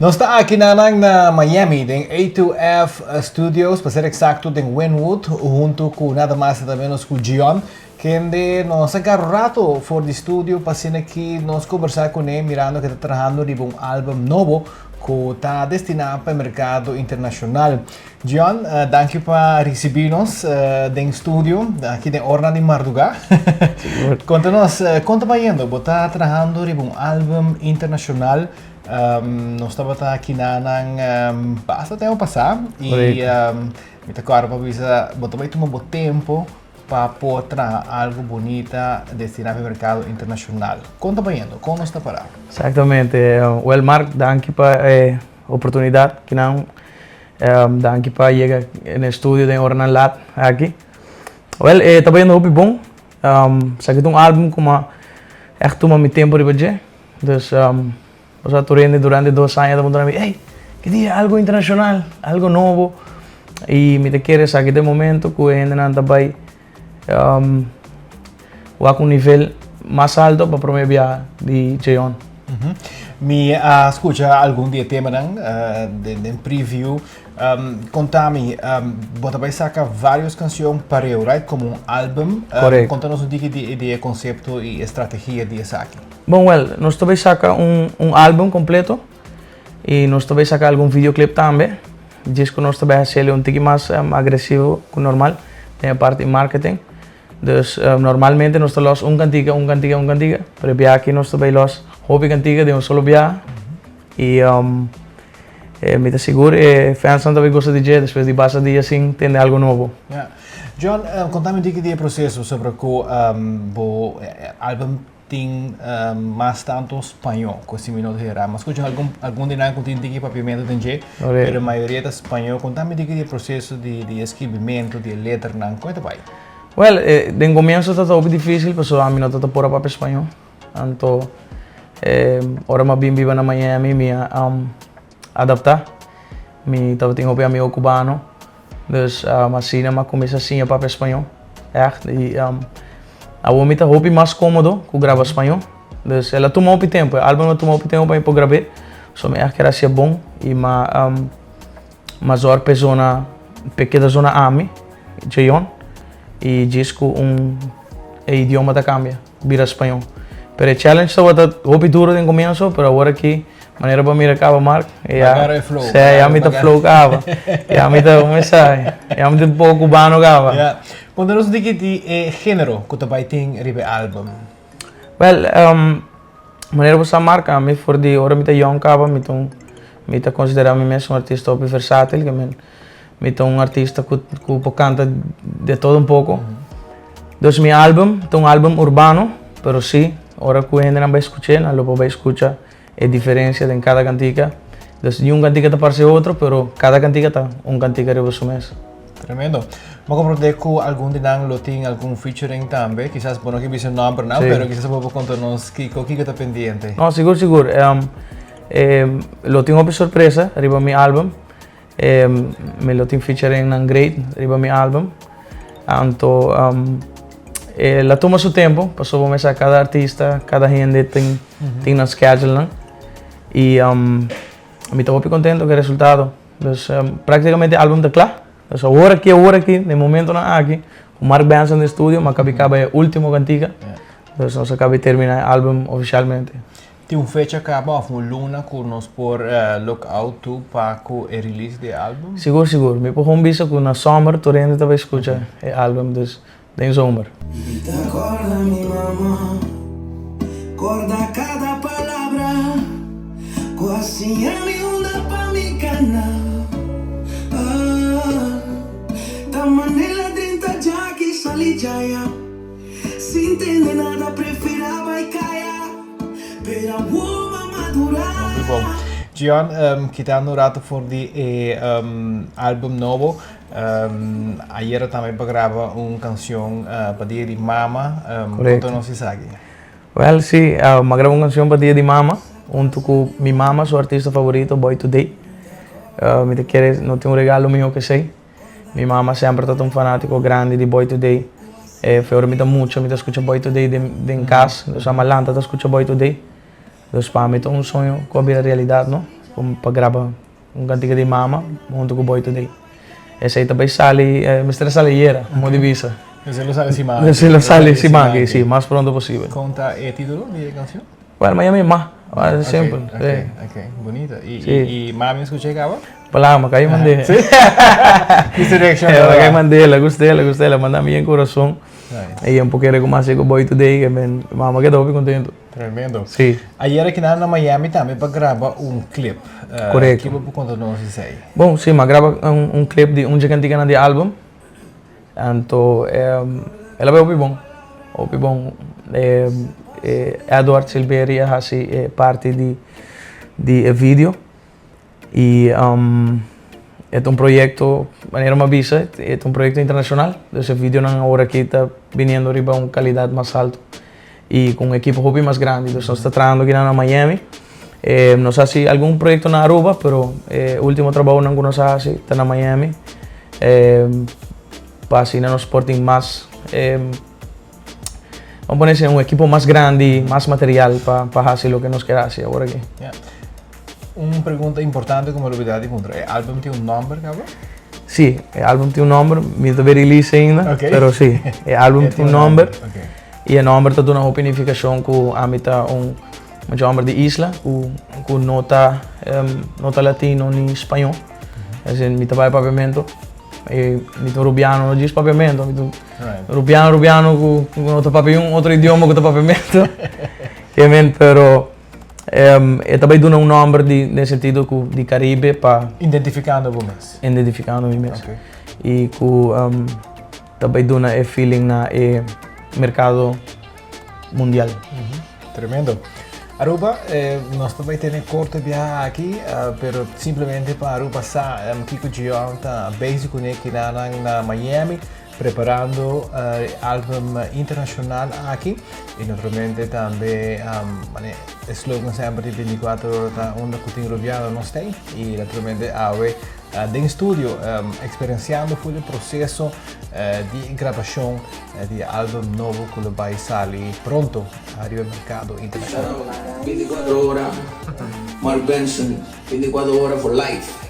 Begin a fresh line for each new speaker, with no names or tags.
Nos ta aki nanan na Miami den A2F Studios, pa ser eksakto den Wynwood, huntu ku nada mas nada menos ku Gion, kende nos a gara un rato for di studio pa asina ki nos kombersá kuné mirando ke ta trahando riba un album nobo ku ta destiná pa e merkado internashonal. Gion, danki pa risibí nos den studio, aki den oranan di mardugá. Konta nos, kon ta bayendo? Bo ta trahando riba un album internashonal. Nos tabata aki nanan basta tempu pasá i mi ta kòrda pa bisa bo ta bai tuma bo tempu pa por traha algu bunita destiná pa e merkado internashonal. Kon ta bayendo? Kon nos ta pará?
Eksaktamente. Wèl Mark, danki pa e oportunidat ki nan Danki pa yega na e studio den oranan lat aki. Wel, e ta bayendo hopi bon. Esaki ta un album ku mi ègt tuma mi tempu riba dje. Dus, osea tur hende durante dos aña ta puntra mi, ey, ki dia algu internashonal, algu nobo? I mi ta kere esaki ta e momento ku e hendenan ta bai wak un nivel mas alto pa prome biaha di Jeon.
Mi a skucha algun di e temanan den preview. Konta mi, bo ta bai saka varios kanshon pareu, right? Komo un album.
Korekto.
Konta nos un tiki di e konsepto i e strategia di esaki.
Bon, wèl, nos ta bai saka un album kompleto i nos ta bai saka algun videoclip tambe. Djis ku nos ta bai hasiel un tiki mas agresivo ku normal den e parti marketing. Dus normalmente nos ta los un kantika, un kantika, un kantika, pero e biaha aki nos ta bai los hopi kantika den un solo biaha. I mi ta sigur e fansnan ta bai gusta di dje despues di basta dia sin tende algu nobo.
Ya. John, konta mi un tiki di e proseso sobre ku bo album Tin mas tanto spañó ku si mi no ta hera. Mi a skucha algun algun di nan ku tin tiki papiamentu den dje, pero mayoria ta spañó. Konta mi tiki di e proseso di di e skibimentu, di e letranan, kon e ta bai?
Wèl, den komienso ta hopi difísil pasobra ami no ta ta por a papia spañó. Anto ora mi a bin biba na Miami mi a adaptá. Mi tabatin hopi amigo kubano. Dus asina mi a kuminsá siña papia spañó, ègt. I awor mi ta hopi mas kómodo ku graba spañó. Dus el a tuma hopi tempu, e álbum a tuma hopi tempu pa mi por grab'é. So mi ègt ker hasié bon i mi a mi a zòrg pa e zona, pa e keda zona ami, Jeon, i djis ku un e idioma ta kambia. Bira spañó. Pero e challenge tabata hopi duro den comienzo, pero awor aki, manera bo a mira caba Mark, e ya,
Agarra e flow.
Sí, ya mi ta flow caba. Ya mi ta, como esa, ya mi ta un poco cubano caba.
Ya. Conta nos un tiki di e genero cu ta bay tin riba e album.
Well, manera bo sa Mark, ami for di ora mi ta young caba, mi ta un, mi ta considera mi mes un artista hopi versatil, ke men Mi ta un artista cu cu por canta de todo un poco. Dus mi album ta un album urbano, pero si ora cu hendenan bay scuch'e nan lo por bay scucha e diferencia den cada cantica. Dus niun cantica ta parece otro, pero cada cantica ta un cantica riba su mes.
Tremendo. Mi a comprende cu algun di nan lo tin algun featuring tambe. Kisas bo no ke bisa nombernan, pero kisas bo por conta nos kico kico ta pendiente.
No, sigur sigur. Lo tin hopi sorpresa riba mi album. Mi lo tin featuringnan great riba mi album. Anto el a tuma su tempo pasobra bo mester sa kada artista, kada hende tin tin nan schedulenan. I mi ta hopi contento ku e resultado. Dus praktikamente e album ta kla. Dus awor aki awor aki den momentonan aki ku Mark Benson den studio mi a kabi kaba e ultimo kantika. Dus nos a kabi termina e album ofishalmente.
Tin un fecha caba of un luna cu nos por look out to pa cu e release di e album?
Sigur sigur. Mi por gewoon bisa cu na zomer tur hende ta bay scucha e album dus den zomer.
Mi ta corda mi mama, corda cada palabra cu a siña mi unda pa mi cana. Ah, ta manera drenta djaki sali djaya, sin tende nada prefera bay caya.
Hopi bon. Gion, kitando un rato for di e album nobo, ayera tambe bo graba un cancion pa Dia di Mama.
Correcto.
Conta nos esaki.
Well, si, mi a graba un cancion pa Dia di Mama, hunto cu mi mama su artista favorito, Boy Today. Mi ta kere no tin un regalo miho cu esey. Mi mama semper ta un fanatico grandi di Boy Today. Fe ora mi ta mucha mi ta scucha Boy Today den cas. Dus ama lanta ta scucha Boy Today. Dus pa mi ta un soño cu a bira realidad no. Pa graba un cantica di mama hunto cu Boy Today. Esey ta bay sali, mester a sali ayera, modo di bisa.
Esey lo sali siman aki.
Esey lo sali siman aki, si, mas pronto posibel.
Con ta e titulo di e cancion?
Bueno, mi yama e Ma, simpel.
Ok, ok, bunita. Y mami a scucha e caba?
Palama, cay mand'e.
Si? Kico reaccion
ta dá? Cay mand'e, la gust'e, la gust'e, la manda mi en corazon. Y un poco kere cu mas cu Boy Today, que men, mama keda hopi contento.
Tremendo.
Si.
Ayer aki nan na Miami tambe pa graba un clip.
Correcto.
Kico bo por conta nos di esey?
Bon, si, m'a graba un clip di un dje canticanan di album. Anto el a bai hopi bon, hopi bon. Edward Silveria a hasi e parti di di e video i e ta un proyekto, manera mi a bisa, e ta un proyekto internashonal, dus e videonan awor aki ta biniendo riba un kalidat mas alto i ku un ekipo hopi mas grandi. Dus nos ta trahando akinan na Miami. Nos a hasi algun proyekto na Aruba, pero e ultimo trabounan ku nos a hasi ta na Miami. Pa asina nos por tin mas, vamos pone asina, un ekipo mas grandi, mas material pa pa hasi loke nos kier hasi awor aki.
Ya. Un pregunta importante ku mi a olbida di puntra, e album tin un nòmber kaba?
Si, e album tin un nòmber, mi no ta bay release ainda, pero si, e album tin un nòmber. I e nòmber ta duna hopi nifikashon ku ami ta un Mucha homber di isla ku ku no ta no ta latino ni spañó. Ese mi ta bai papiamento i mi ta un rubiano no djis papiamento, mi ta un rubiano rubiano ku ku no ta papia un otro idioma ku ta papiamento. Ke men pero e ta bai duna un nomber di den sentido ku di Caribe pa.
Identificando bo mes.
Identificando mi mes. I ku ta bai duna e feeling na e merkado mundial.
Tremendo. Aruba, nos ta bai tene korte biaha aki, pero simplemente pa Aruba sa kiko Gion ta bezig kuné kinanan na Miami, preparando e album internashonal aki. I naturalmente tambe mane e slogan semper di 24 ora ta unda ku tin Rubiano nos t'ei. I naturalmente awe den studio eksperensiando full e proseso di grabashon Di e album nobo cu lo bay sali pronto ariba e mercado internacional.
24 ora, Mark Benson, 24 ora for life.